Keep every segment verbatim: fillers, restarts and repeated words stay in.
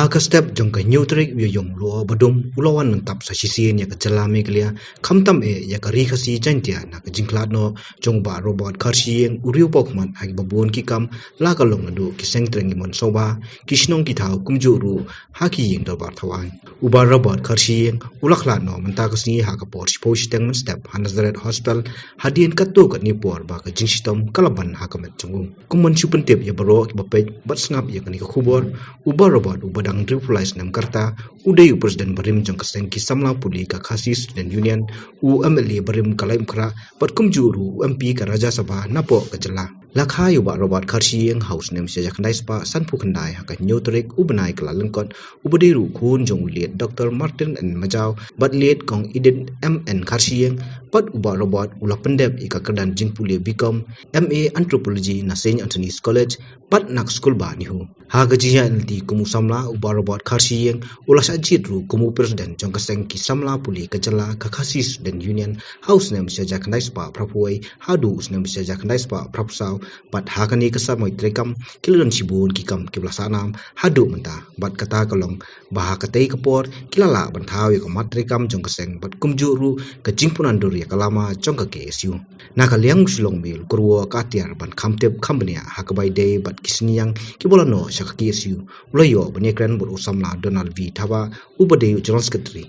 Ha ka step jong ka hynñiew tarik u Ïaïong Lyoh Badum u la wan myntap sa shisien ïa ka jylla Meghalaya, khamtam eh ïa ka Ri Khasi Jaiñtia na ka jingkhlad noh jong u Bah Robert Kharshiing, u riewpawkhmat ha kiba bun ki kam, la ka long naduh ki seng treng ki mon sawbha, ki shnong ki thaw kumjuh ruh ha ki ïing dorbar thawaiñ. U Bah Robert Kharshiing u la khlad noh mynta ka sngi ha ka por shiphew shiteng mynstep ha Nazareth Hospital, hadien katto katne por ba ka jingshitom ka la ban ha ka met jong u. Kum ban shu pyntip ïa baroh kiba peit bad sngap ïa kane ka khubor, u Bah Robert uba dang hynriewphew lai snem ka rta, u dei u President barim jong ka seng ki samla pule ka Khasi Student Union, u M L A barim ka Laitumkhrah, bad kumjuh ruh u M P ka Rajya Sabha napoh ka jylla. La kha ïa u Bah Robert Kharshiing ha u snem shi hajar khyndai spah sanphew khyndai ha ka hynñiew tarik u bnai Kyllalyngkot, uba dei ruh khun jong u late Doctor Martin N Majaw bad late Kong Edith M N Kharshiing, bad u Bah Robert u la pyndep ïa ka kyrdan jingpule B Com, M A Anthropology na Saint Anthony's College, bad na ka skul bah NEHU. Ha ka jingïaid lynti kum u samla, u Bah Robert Kharshiing u la shah jied ruh kum u President jong ka seng ki samla pule ka jylla ka Khasi Student Union ha u snem shi hajar khyndai spah phraphew wei haduh u snem shi hajar khyndai spah phraphew saw, bad ha kane ka samoi treikam ki la don shibun ki kam kiba la sah nam haduh mynta, bad kata ka long ba ha katei ka por ki la lah ban thaw ïa ka mat treikam jong ka seng bad kumjuh ruh ka jingpynandur ïa ka lama jong ka K S U. Na ka liang u Shillong Mail u kyrwoh ka atiar ban kham tip kham bniah ha kaba ïadei bad ki synñiang kiba la noh sha ka K S U, u la ïoh ban ïakren bad u samla Donald V Thabah uba dei u General Secretary.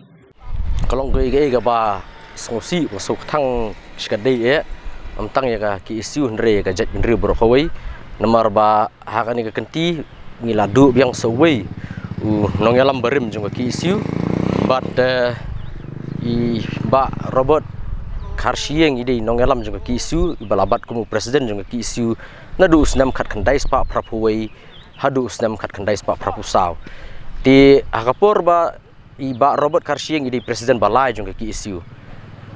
Ka long kaei kaei kaba sngewsih, ba sngewthuh kata shi katdei eh, ym tang ïa ka K S U hynrei ïa ka jaitbynriew baroh kawei. Namar ba ha kane ka kynti ngi la duh biang sa uwei u nongïalam barim jong ka K S U, bad, eh, i Bah Robert Kharshiing i dei nongïalam jong ka K S U, iba la bat kum u President jong ka K S U naduh u snem khatkhyndai spah phraphew wei haduh u snem khatkhyndai spah phraphew saw. Te ha ka por ba i Bah Robert Kharshiing i dei President ba lai jong ka K S U,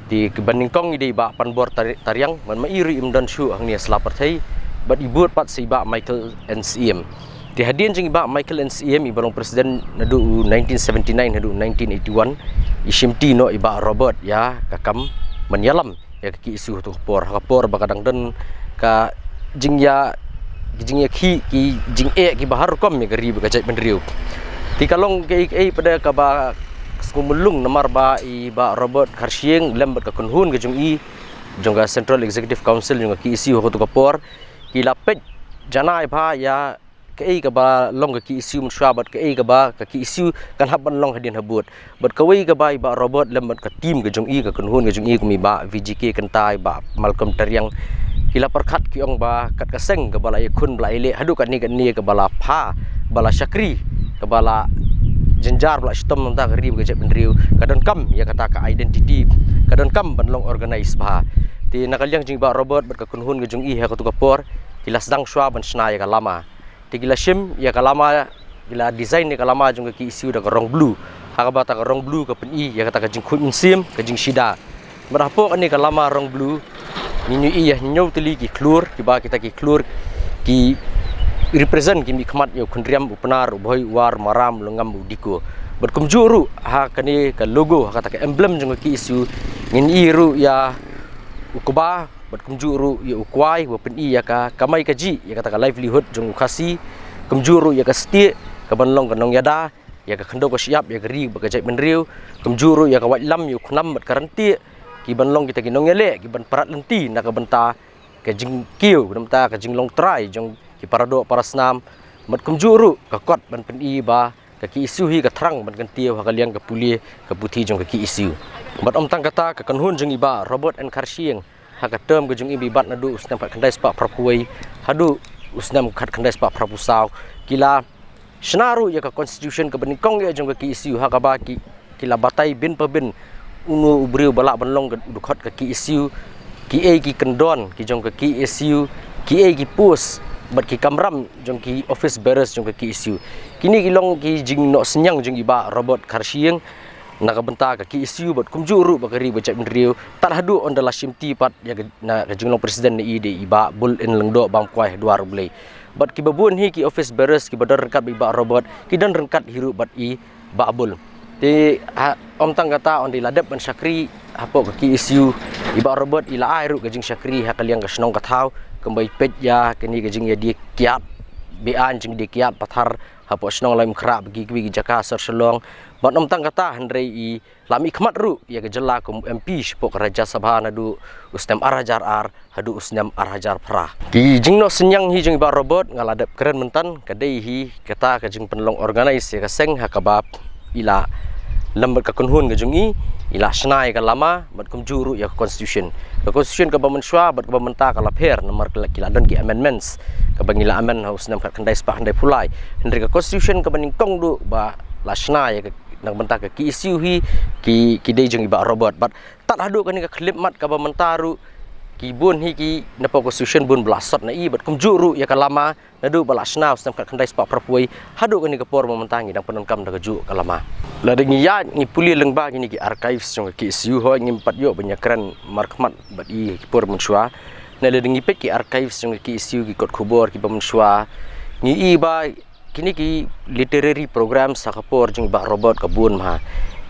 te kiba nyngkong i dei i Bah Panbor Tar-, Tariang, man ma i ruh im don shuh hangne ha sla pyrthei, bad i bud pat sa i Bah Michael N Syiem. Te hadien jong i Bah Michael N Syiem iba long President naduh u nineteen seventy-nine haduh nineteen eighty-one, i shimti noh i Bah Robert ïa ka kam ban ïalam ïa ka K S U ha kato ka por, ha ka por ba ka dang don ka jingïa, ki jingïakhih, ki jingeh kiba har rukom ïa ka ri bad ka jaitbynriew. Te ka long kaei kaei pat kaba sngewmlung namar ba i Bah Robert Kharshiing lem bad ka kynhun ka jong i jong ka Central Executive Council jong ka K S U ha kato ka por ki la peit janai bha ïa kaei kaba long ka K S U mynshuwa bad kaei kaba ka K S U kan hap ban long hadien habud. Bad kawei kaba i Bah Robert lem bad ka team ka jong i, ka kynhun ka jong i, kum i Bah V G K Kynthai, Bah Malcolm Tariang, ki la pyrkhat ki ong ba kat ka seng kaba la ïakhun ba la ïaleh haduh katne katne, kaba la pha, ba la shakri, kaba la jynjar, ba la shitom na ka ri bad ka jaitbynriew, ka donkam ïa kata ka identity, ka donkam ban long organize bha. Te na ka liang jong i Bah Robert bad ka kynhun ka jong i ha kato ka por ki la sdang shuwa ban shna ïa ka lama. Te ki la shim ïa ka lama, ki la design ïa ka lama jong ka K S U da ka rong blue. Ha kaba kata ka rong blue ka pyni ïa kata ka jingkhuid mynsiem, ka jingshida. Bad hapoh kane ka lama rong blue ngin ïohi ïa hynñiew tylli ki khlur, kiba kita ki khlur ki represent, ki mihkhmat ïa u Khynriam, u Pnar, u Bhoi, u War, u Maram, u Lyngngam, u Diko. Bad kumjuh ruh ha kane ka logo, ha kata ka emblem jong ka K S U ngin ïohi ruh ïa u kba, bad kumjuh ruh ïa u kwai, ba pyni ïa ka kamai kajih, ïa kata ka livelihood jong u Khasi. Kumjuh ruh ïa ka stieh, kaban long ka nongïada ïa ka khyndew ka shyiap, ïa ka ri bad ka jaitbynriew. Kumjuh ruh ïa ka waitlam, ïa u khnam bad ka ryntieh, kiban long kita ki nongïaleh kiban pyrkhat lynti na ka bynta ka jingkiew, na ka bynta ka jinglong trai jong ki paradoh parasnam. Bad kumjuh ruh ka kot ban pyni ba ka K S U hi ka thrang ban kyntiew ha ka liang ka pule ka puthi jong ka K S U. Bad ym tang kata, ka kynhun jong i Bah Robert N Kharshiing, ha ka term ka jong i ba i bat naduh u snem khatkhyndai spah phraphew wei haduh u snem khatkhyndai spah phraphew saw, ki la shna ruh ïa ka constitution kaba nyngkong ïa jong ka K S U, ha kaba ki, ki la batai bin pa bin uno u briew ba lah ban long ka, u dkhot ka K S U, kiei ki kyndon ki jong ka K S U, kiei ki post bad ki kamram jong ki office bearers jong ka K S U. Kine ki long ki jingnoh synñiang jong i Bah Robert Kharshiing na ka bynta ka K S U bad kumjuh ruh bad ka ri bad ka jaitbynriew, tad haduh ynda la shimti pat ïa ka, na ka jinglong president na i da i Bah Bull N Lyngdoh Bamkwai ha dwar U Blei. Bad kiba bun hi ki office bearers kiba don ryngkat bad i Bah Robert, ki don ryngkat hi ruh bad i Bah Bull. Te ha, ym tang kata, ynda i la dep ban shakri hapoh ka K S U, i Bah Robert i la ai ruh ka jingshakri ha ka liang ka shnong ka thaw, kumba i peit ïa kane ka jingïadie kiad, beaiñ jingdie kiad pathar hapoh shnong Laitumkhrah bad kiwei ki jaka sor Shillong. Bad ym tang kata, hynrei i la mihkhmat ruh ïa ka jylla kum MP shapoh ka Rajya Sabha naduh u snem ar hajar ar haduh u snem ar hajar phra. Ki jingnoh synñiang hi jong i Bah Robert, nga la dep kren mynta, ka dei hi kata ka jingpynlong organise ïa ka seng ha kaba i la lem bad ka kynhun ka jong i, i la shna ïa ka lama bad kumjuh ruh ïa ka constitution. Ka constitution kaba mynshuwa bad kaba mynta ka la pher namar ki la, ki la don ki amendments kaba ngi la amend ha u snem khatkhyndai spah khyndaiphew lai. Hynrei ka constitution kaba nyngkong duh ba la shna ïa ka, na ka bynta ka KSU hi, ki, ki dei jong i Bah Robert. Bad tad haduh kane ka khyllipmat kaba mynta ruh, ki bun hi ki na pdeng constitution bun ba la sot na i, bad kumjuh ruh ïa ka lama naduh ba la shna u snem khatkhyndai spah phraphew wei haduh kane ka por ba mynta ngi dang pyndonkam da kajuh ka lama. Lada ngi ïaid ngi pule lyngba kine ki archives jong ka KSU, hooid ngim pat ïoh ban ïakren markhmat bad i ha ki por mynshuwa. Ne lada ngi peit ki archives jong ka KSU, ki kot khubor kiba mynshuwa, ngi i ba kine ki literary programs ha ka por jong i Bah Robert ka bun bha.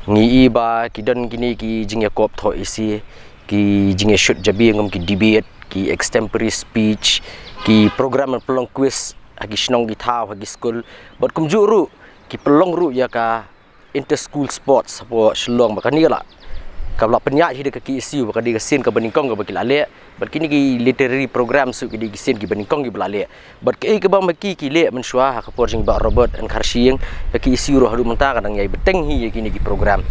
Ngi i ba ki don kine ki jingïakop thoh essay, ki jingïashut jabieng kum ki debate, ki extempore speech, ki program ban pynlong quiz ha ki shnong ki thaw, ha ki skul. Bad kumjuh ruh ki pynlong ruh ïa ka inter-school sports hapoh Shillong, ba kane ka la, ka la pynïaid hi da ka KSU, ba ka dei ka sien kaba nyngkong kaba ki la leh. Bad kine ki literary programs ruh ki dei ki sien kiba nyngkong kiba la leh. Bad kaei kaba ma ki ki leh mynshuwa ha ka por jong i Bah Robert N Kharshiing, ka KSU ruh haduh mynta ka dang ïai bteng hi ïa kine ki program.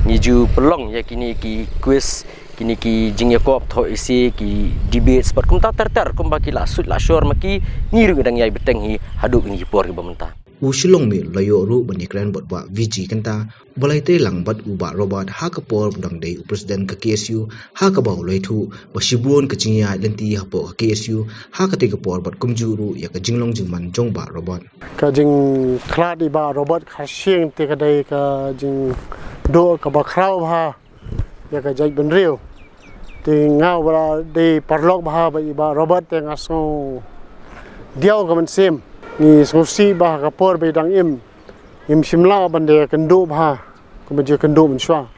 Ngi ju pynlong ïa kine ki quiz, kine ki jingïakop thoh essay, ki debates bad kumta ter ter, kumba ki la suit la shor ma ki, ngi ruh ngi dang ïai bteng hi haduh kine ki por kiba mynta. U Shillong Mail u la ïoh ruh ban ïakren bad Bah Vijay Kynta, ba la ïatrei lang bad u Bah Robert ha ka por ba u dang dei u president ka KSU, ha kaba u la ïathuh ba shibun ka jingïaid lynti hapoh ka KSU ha katei ka por bad kumjuh ruh ïa ka jinglong jingman jong Bah Robert. Ka jingkhlad i Bah Robert Kharshiing te ka dei ka jingduh kaba khraw bha ïa ka jaitbynriew. Te nga uba la dei paralok bha bad i Bah Robert te nga sngewdiaw ka mynsiem. Ngi sngewsih ba ha ka por ba i dang im, ngim shym lah ban da ïakynduh bha kumba ju ïakynduh mynshuwa.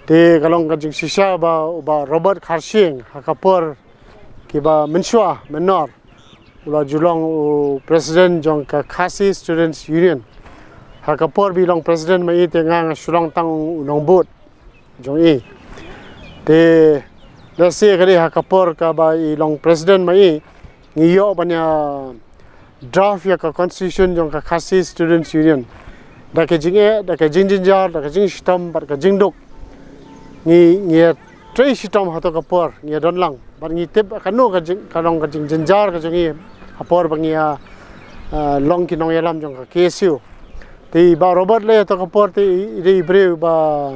Te ka long ka jingshisha ba u Bah Robert Kharshiing ha ka por kiba mynshuwa mynnor u la ju long u president jong ka Khasi Students Union. Ha ka por ba i long president ma i te nga nga shu long tang u nongbud jong i. Te lehse ka dei ha ka por kaba i long president ma i, ngi ïoh ban ïa draft ïa ka constitution jong ka Khasi Students Union. Da ka jingeh, da ka jingjynjar, da ka jingshitom bad ka jingduk, ngi, ngi ïatrei shitom hato ka por, ngi ïadon lang. Bad ngi tip kano ka jing, ka long ka jingjynjar ka jong i ha por ba ngi ïa, ah, long ki nongïalam jong ka KSU. Te i Bah Robert lei hato ka por te i, i dei i briew ba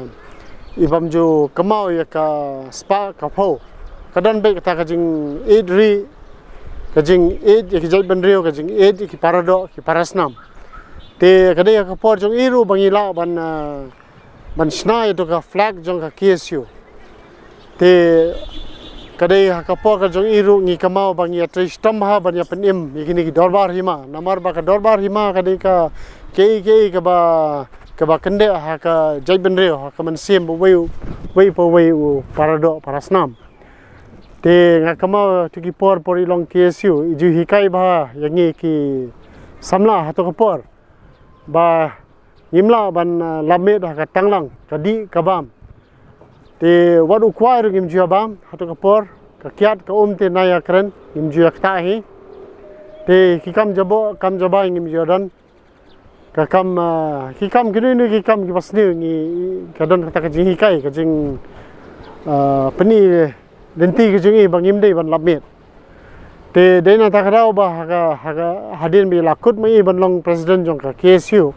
i bym ju kynmaw ïa ka spah ka phew. Ka don beit kata ka jingïeit ri, ka jingïeit ïa ki jaitbynriew, ka jingïeit ïa ki paradoh, ki parasnam. Te ka dei ha ka por jong i ruh ba ngi lah ban, ah, ban shna ïa ka flag jong ka KSU. Te ka dei ha ka por ka jong i ruh ngi kynmaw ba ngi ïatrei shitom bha ban ïa pynim ïa kine ki dorbar hima. Namar ba ka dorbar hima ka dei ka, kaei kaei kaba, kaba kyndeh ha ka jaitbynriew, ha ka mynsiem ba uwei, uwei pa uwei u paradoh parasnam. Te nga kynmaw tu ki por por i long KSU, i ju hikai bha ïa ngi ki samla hato ka por ba ngim lah ban, ah, lap miet ha ka tanglang, ka dih ka bam. Te wat u kwai ruh ngim ju ïa bam hato ka por, ka kiad ka um te na ïa kren ngim ju ïa ktah hi. Te ki kam jaboh, kam jabai ngim ju ïa don. Ka kam, ah, ki kam kino kino ki kam kiba sniew ngi, ka don kata ka jinghikai, ka jing, ah, pyni lynti ka jong i ba ngim dei ban lap miet. Te dei na kata ka daw ba ha ka, ha ka hadien ba i la kut ma i ban long president jong ka KSU,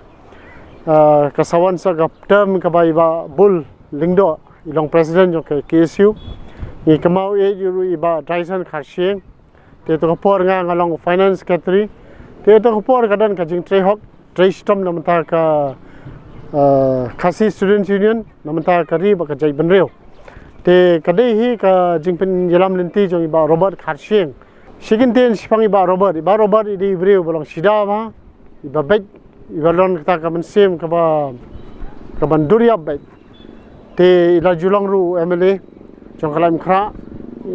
ah, ka sa wan sa ka term kaba i Bah Bull Lyngdoh i long president jong ka KSU. Ngi kynmaw ïeit ruh i Bah Dyson Kharshiing. Te tu ka por nga nga long finance secretary. Te tu ka por ka don ka jingtrei hok, trei shitom na bynta ka, ah, Khasi Students Union, na bynta ka ri bad ka jaitbynriew. Te ka dei hi ka jingpynïalam lynti jong i Bah Robert Kharshiing. Shi kyntien shaphang i Bah Robert, i Bah Robert i dei i briew ba long shida bha, i ba beit, i ba long kata ka mynsiem kaba, kaban duriap beit. Te i la ju long ruh u MLA jong ka Laitumkhrah,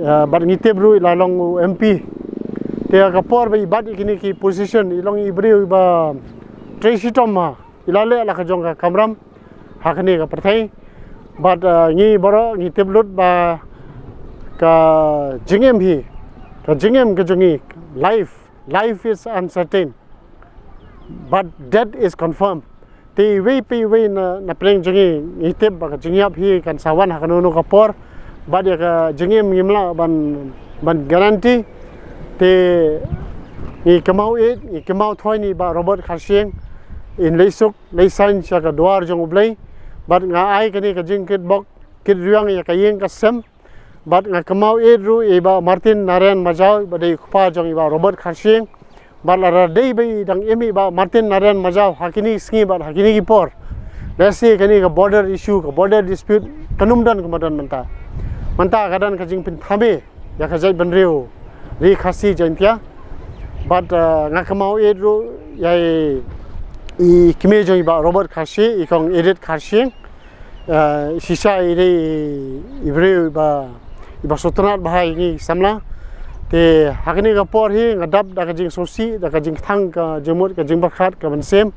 ah, bad ngi tip ruh i la long u MP. Te ha ka por ba i bat ïa kine ki position, i long i briew i ba Trei shitom ha i la leh la ka jong ka kamram ha kane ka pyrthei. Bad uh, ngi baroh ngi tip lut ba ka jingim hi, ka jingim ka jong ngi, life, life is uncertain, but death is confirmed. Te iwei pa iwei na, na pdeng jong ngi ngi tip ba ka jingïap hi kan sa wan ha kano kano ka por. Bad ïa ka jingim ngim lah ban, ban guarantee. Te ngi kynmaw ïeit, ngi kynmaw thoi ïa i Bah Robert Kharshiing, in leit suk leit saiñ sha ka duwar jong U Blei. Bad nga ai kane ka jingkitbok kitrwiang ïa ka ïing ka sem. Bad nga kynmaw ïeit ruh ïa i Bah Martin Narayan Majaw, ba dei u kpa jong i Bah Robert Kharshiing. Bad lada dei ba i dang im i Bah Martin Narayan Majaw ha kine ki sngi bad ha kine ki por, lehse kane ka border issue, ka border dispute kan ym don kumba don mynta. Mynta ka don ka jingpynthame ïa ka jaitbynriew Ri Khasi Jaintia. Bad uh, nga kynmaw ïeit ruh ïa i, i kmie jong i Bah Robert Kharshiing, i kong Edith Kharshiing. Uh, shisha i dei i briew iba, iba sngewtynnat bha ïa ngi samla. Te ha kane ka por hi nga dap da ka jingsngewsih, da ka jingkthang, ka jingmut, ka jingpyrkhat, ka mynsiem.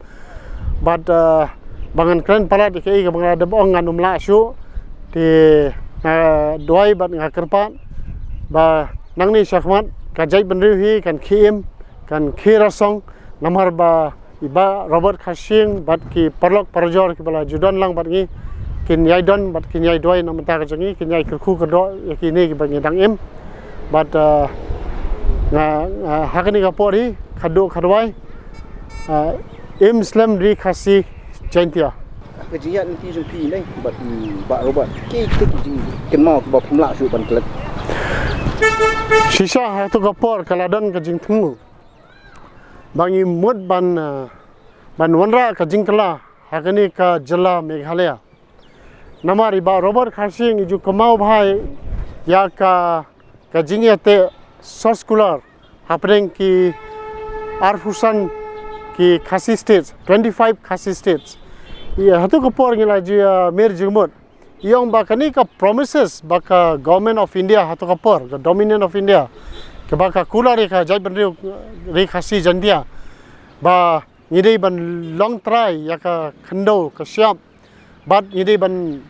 Bad uh, ba ngan kren palat ïa kaei kaba nga la dep ong ngan ym lah shuh. Te nga duwai bad nga kyrpad ba nangne shakhmat ka jaitbynriew hi kan khie im, kan khie rasong, namar ba i Bah Robert Kharshiing bad ki paralok parajor kiba la ju don lang bad ngi kin ïai don bad kin ïai duwai na ka bynta ka jong ngi, kin ïai kyrkhu kyrdoh ïa kine kiba ngi dang im. Bad uh, nga, nga ha kane ka por hi khadduh khaduwai, uh, im slem Ri Khasi Jaintia. Ka jingïaid lynti jong phi ne bad i Bah Robert, ki, ki, ki jingkynmaw kiba phim lah shuh ban klet. Shisha ha tu ka por ka la don ka jingthmu ba ngi mut ban, uh, ban wanrah ka jingkylla ha kane ka jylla Meghalaya. Namar i Bah Robert Kharshiing i ju kynmaw bha ïa ka, ka jingïateh soskular hapdeng ki arphew san ki Khasi states, twenty-five Khasi states. Ïa ha tu ka por ngi la ju ïa mir jingmut. I ong ba kane ka promises ba ka Government of India ha tu ka por, ka Dominion of India, kaba ka kular ïa ka jaitbynriew Ri Khasi Jaintia, ba ngi dei ban long trai ïa ka khyndew ka shyiap, bad ngi dei ban,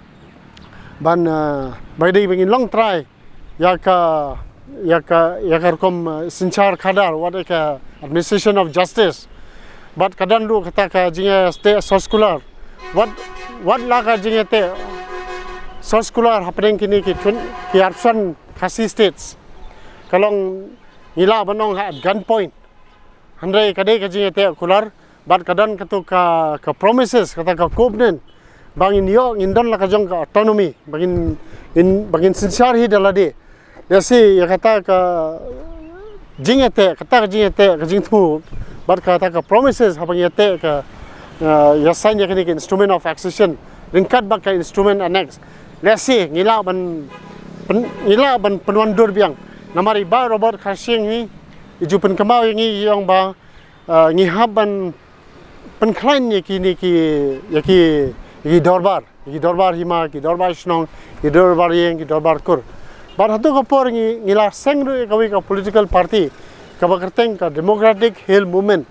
ban, uh, ba ngi dei ban long trai ïa ka, ïa ka, ïa ka rukom, uh, synshar khadar, wat ïa ka administration of justice. Bad ka don ruh kata ka jingïateh soskular. Wat, wat la ka jingïateh soskular hapdeng kine ki twen-, ki arphew san Khasi states. Ka long ngi lah ban ong ha at gunpoint. Hynrei ka dei ka jingïateh kular bad ka don katu ka, ka promises, kata ka covenant ba ngin ïoh, ngin don la ka jong ka autonomy, ba ngin, ngin, ba ngin synshar hi da lade. Lehse ïa kata ka jingïateh, kata ka jingïateh, ka jingthmu bad kata ka promises haba ngi ïateh ka, uh, ïa sign ïa kane ka instrument of accession ryngkat bad ka instrument annex. Lehse ngi lah ban pyn-, ngi lah ban pynwandur biang. Namar i Bah Robert Kharshiing hi i ju pynkynmaw ïa ngi, i ong ba, uh, ngi hap ban pynkhlaiñ ïa kine ki, ïa ki, ïa ki dorbar, ïa ki dorbar hima, ki dorbar shnong, ki dorbar ïing, ki dorbar kur. Bad ha tu ka por ngi, ngi la seng ruh ïa kawei ka political party kaba kyrteng ka Democratic Hill Movement.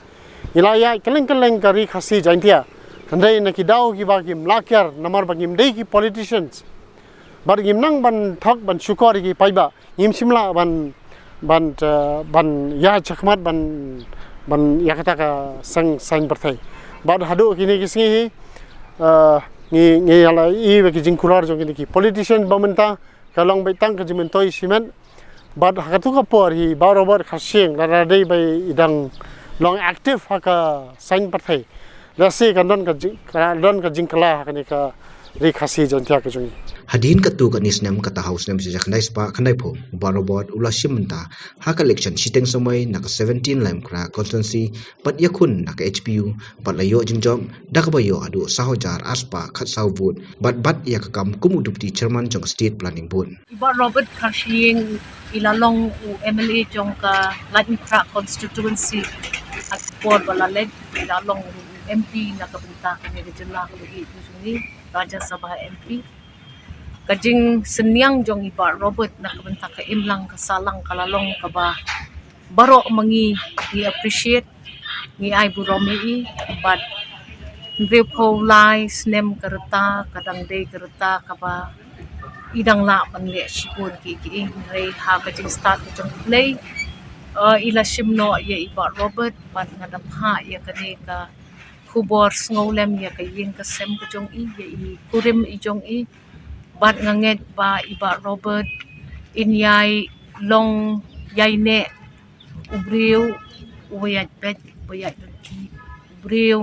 Ngi la ïaid kylleng kylleng ka Ri Khasi Jaintia. Hynrei na ki daw kiba kim lah kiar namar ba ngim dei ki politicians. Bad ngim nang ban thok ban shukor ïa ki paidbah. Ngim shym lah ban, ban, uh, ban ïa shakhmat ban, ban ïa kata ka seng saiñ pyrthei. Bad haduh kine ki sngi hi, uh, ngi, ngi ïa la i ba ki jingkular jong kine ki politician ba mynta ka long beit tang ka jingmyntoi shimet. Bad ha katu ka por hi Bah Robert Kharshiing lada dei ba i dang long active ha ka saiñ pyrthei, lehse kan don ka jing, kan don ka jingkylla ha kane ka Ri Khasi Jaintia ka jong ngi. Hadien katto katne snem, kata ha u snem shi hajar khyndai spah khyndaiphew, u Bah Robert u la shim bynta ha ka election shiteng samoi na ka seventeen Laitumkhrah constituency bad ïakhun na ka H P U bad la ïoh jingjop da kaba ïoh haduh saw hajar ar spah khatsaw vote bad bat ïa ka kam kum u Deputy Chairman jong ka State Planning Board. I Bah Robert Kharshiing i la long u M L A jong ka Laitumkhrah constituency. Ha ka por ba la leit i la long u M P na ka bynta kane ka jylla kaba ïeit jong ngi, Rajya Sabha M P. Ka jingsynñiang jong i Bah Robert na ka bynta ka imlang ka sahlang ka la long kaba baroh ma ngi ngi appreciate, ngi ai burom ïa i, bad Hynriewphew lai snem ka rta ka dang dei ka rta kaba i dang lah ban leh shibun ki ki i, hynrei ha ka jingstad ka jong U Blei, eh, i la shim noh ïa i Bah Robert, bad nga da phah ïa kane ka khubor sngewlem ïa ka ïing ka sem ka jong i, ïa i kurim i jong i, bad nga ngeit ba i Bah Robert in ïai long ïai neh u briew uba ïaid beit, uba ïaid lynti, u briew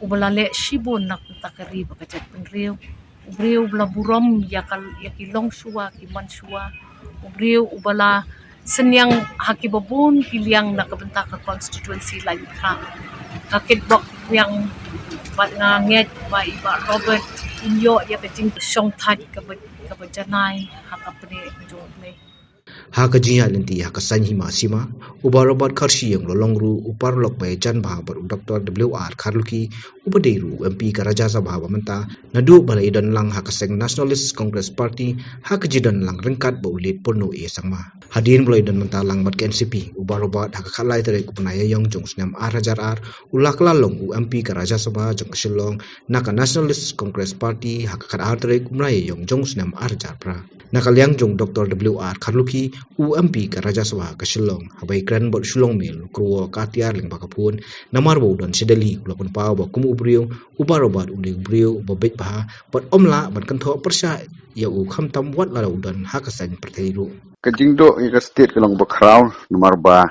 uba la leh shibun na ka bynta ka ri bad ka jaitbynriew, u briew uba la burom ïa ka, ïa ki longshuwa ki manshuwa, u briew uba la synñiang ha kiba bun ki liang na ka bynta ka constituency Laitumkhrah. Ka kitbok biang bad nga ngeit ba i Bah Robert in ïoh ïa ka jingshongthait kaba, kaba janai ha ka pdeng ka jong U Blei. Ha ka jingïaid lynti ha ka saiñ hima sima, u Bah Robert Kharshie u la long ruh u paralok ba ïajan bha bad u Doctor W R Kharlukhi, uba dei ruh u M P ka Rajya Sabha ba mynta, naduh ba la ïadon lang ha ka seng Nationalist Congress Party ha ka jingdon lang ryngkat bad u Lt Purno A Sangma. Hadien ba la ïadon bynta lang bad ka N C P, u Bah Robert ha ka khatlai tarik u bnai Ïaïong jong u snem ar hajar ar, u la kylla long u M P ka Rajya Sabha jong ka Shillong na ka Nationalist Congress Party ha ka khatar tarik u bnai Ïaïong jong u snem ar hajar phra. Na ka liang jong u Doctor W R Kharlukhi, u M P ka Rajya Sabha ka Shillong, haba ïakren bad u Shillong Mail, u Kyrwoh Katiar lyngba ka phone, namar ba u don sha Delhi, u la pynpaw ba kum u briew, u Bah Robert u dei u briew uba beit bha, bad ym lah ban kynthoh pyrshah ïa u khamtam wat la u don ha ka saiñ pyrthei ruh. Ka jingduh ïa ka state ka long ba khraw, namar ba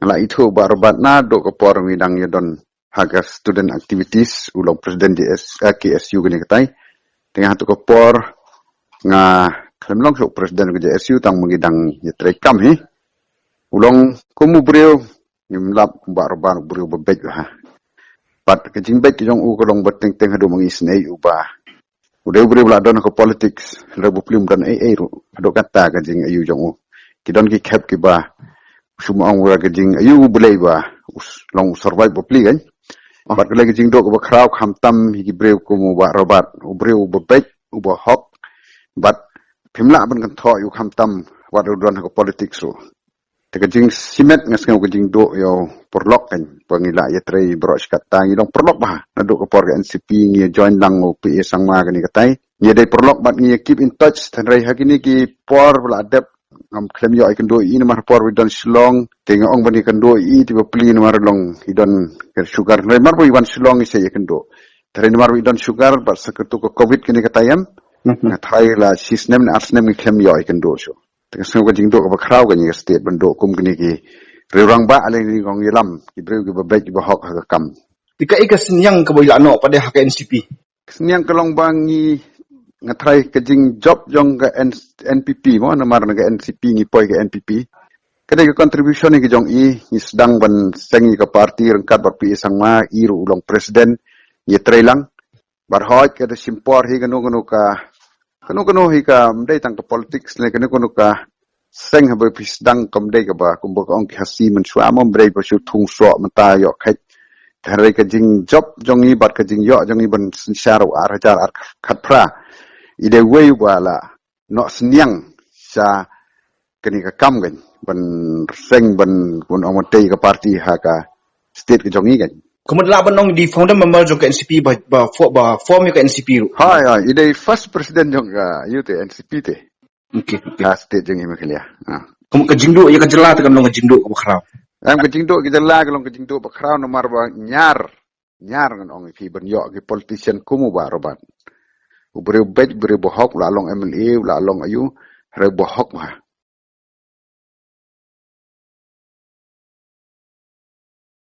nga la ithuh u Bah Robert naduh ka por ba i dang ïadon ha ka student activities, u long president J S, eh, K S U kane katai. Te nga hato ka por nga khlem long shuh president ka J S U tang ma ngi dang ïatrei kam hi. U long kum u briew, ngim lap, u Bah Robert u briew ba beit bha. Bad ka jingbeit ka jong u ka long ba teng teng haduh ma ngi isynei u ba u dei u briew ba la don ha ka politics, hynrei ba plie um don ei ei ruh, haduh katta ka jingaiu jong u. Ki don ki khep kiba shu ma ong ba ka jingaiu u Blei ba u s-, long u survive ba plie kan. Oh. Bad ka long ka jingduh kaba khraw khamtam hi ki briew kum u Bah Robert, u briew uba beit, uba hok, bad phim lah ban kynthoh ïa u khamtam wat u don ha ka politics ruh. Te ka jingshimet nga sngew ka jingduh ïa u paralok kan, ba ngi la ïatrei baroh shi katta, ngi long paralok bha naduh ka por ka N C P, ngi ïa join lang u P A Sangma kane katai. Ngi ïa dei paralok bad ngi ïa keep in touch, hynrei ha kine ki por ba la dep ngam khlem ïoh ïakynduh ïa i namar por ba i don Shillong, te nga ong ban ïakynduh ïa i te ba plie namar long i don ka sugar, hynrei namar ba i wan Shillong i sa ïakynduh. Hynrei namar ba i don sugar bad sa katu ka covid kane katai em, nga tharai la shi snem ne ar snem ngi khlem ïoh ïakynduh shuh. Te ka sngew ka jingduh kaba khraw ka ngi ka state ban duh kum kine ki riew rangbah, ale ngi ong ïalam, ki briew kiba beit kiba hok ha ka kam. Te kaei ka synñiang kaba i la noh pat de ha ka N C P? Ka synñiang ka long ba ngi, nga tharai ka jingjop jong ka N-, N P P mo, namar na ka N C P ngi poi ka N P P. Ka dei ka contribution hi ka jong i, ngi sdang ban seng ïa ka party ryngkat bad P A Sangma, i ruh u long president, ngi trei lang. Bad hooid ka da shim por hi kano kano ka, kano kano hi ka, ym dei tang ka politics ne kano kano ka seng haba phi sdang kam dei kaba, kumba ka ong ki Khasi mynshuwa mo, ym dei ba shu thung soh mynta ïoh kheit. Hynrei ka jingjop jong i bad ka jingïoh jong i ban synshar u ar hajar ar khatphra, i dei wei uba la noh synñiang sha kane ka kam kan, ban seng, ban, ban ong ban tei ka party ha ka state ka jong i kan. Kumno lah ban ong i dei founder member jong ka N C P ba, ba fo-, ba form ïa ka N C P ruh? Hooid, hooid, i dei first president jong ka, ïa te, N C P te. Okay, okay. Ha state jong i Meghalaya. Ha. Kumno ka jingduh ïa ka jylla te kan long ka jingduh kaba khraw? Em, ka jingduh ïa ka jylla ka long ka jingduh ba khraw namar ba ñiar, ñiar ngan ong ïa phi ban ïoh ki politician kum u Bah Robert. U briew beit, u briew ba hok, u la long M L A, u la long aiu, u briew ba hok bha.